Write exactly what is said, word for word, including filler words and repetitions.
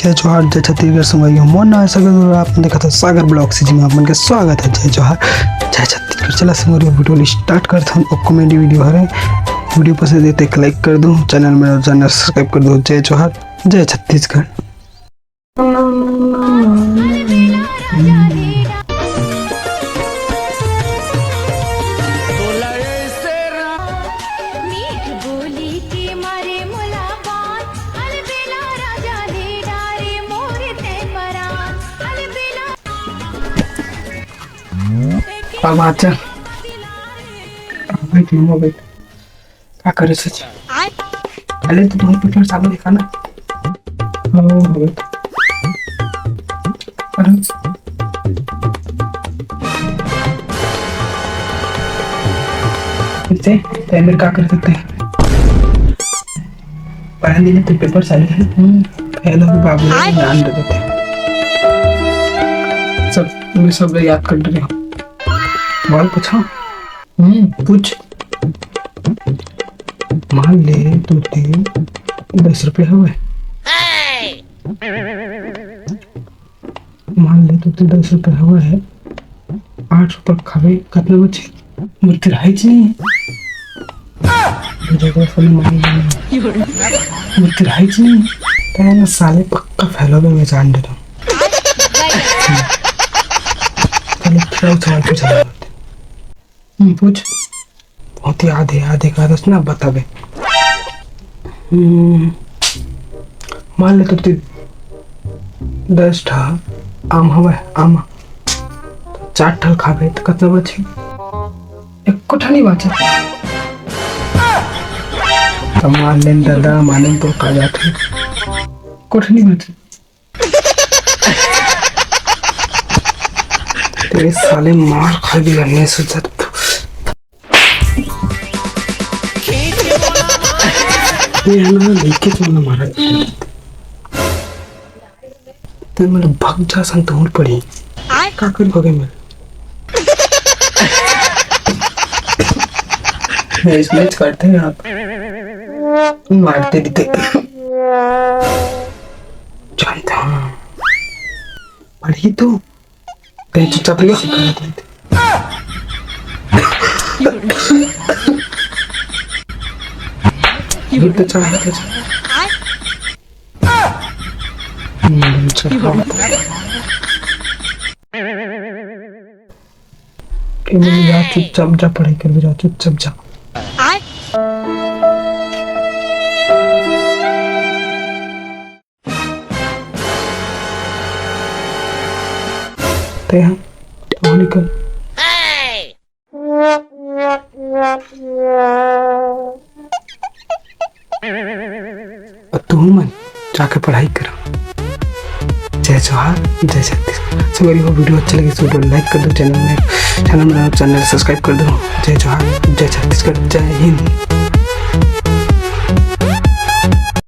जय जोहार, जय छत्तीसगढ़ संगवारी हो। मोर नाम हे सागर दुबे, आप मन देखत हो सागर ब्लॉग्स, जेमा आप मन के स्वागत हे। जय जोहार, जय छत्तीसगढ़। चला संगवारी हो, वीडियो ल स्टार्ट करथन। ओ कॉमेडी वीडियो हरे, वीडियो पसंद आही त एक लाइक कर दो, चैनल में नवा हो त सब्सक्राइब कर दो। जय जोहार, जय छत्तीसगढ़। अब आ चल। बैठ, मम्मा, बैठ। का करे से? अरे, तो तुम्हें पेपर सामने दिखा ना। हाँ, हाँ, बैठ। अरे। इसे, तो मेरे का कर सकते हैं? पढ़ा नहीं तो पेपर साले हैं। हम्म, फेल हो बाबू, ज्ञान दे देते हैं। सब, मैं सब याद कर रहे हो। बोल, पूछो। हम्म, पूछ। मान ले, तोर तीर दस रुपया हवय। मान ले, तोर तीर दस रुपया हवय, आठ रुपया खाबे, कतना बचे? मोर तीर हेच नहीं हे। मोर तीर हेच नहीं हे। तैं ना साले पक्का फेल होबे, मैं जान देथंव। चलो, फिर सवाल पूछा जाए। हम्म, पूछ। बहुत याद हे, याद हे, का दस ना बताबे। हम्म, मान ले तोर तीर दस ठा आम हवय, आम, चार ठा ल खाबे त कतना बचही? एको ठा नहीं बाचे। त मान ले न दादा, माने तोर का जाथे, एको ठा नहीं बाचे। तेरे साले मार खा भी करने से जब ये है ना, लेके तो ना मारा। ते मतलब भग जा संतूर पड़ी। का कर भगे मैं? मैं इसमें करते हैं आप। मारते दिखे। जानता हूँ। पढ़ी तो। तैं चुपचाप रहियो। गिर तो चढ़ा, गिर तो चढ़ा। हम्म, चढ़ा। ए, बोले, जा चुपचाप जा, पढ़ाई कर, जा चुपचाप जा। तें ह, तू निकल। अउ तुहू मन जाके पढ़ाई करो। जय जोहार, जय छत्तीसगढ़। संगवारी हो, वीडियो अच्छा लगे तो वीडियो like कर दो, चैनल में, चैनल में नवा हो त चैनल subscribe कर दो। जय जोहार, जय छत्तीसगढ़, जय हिंद।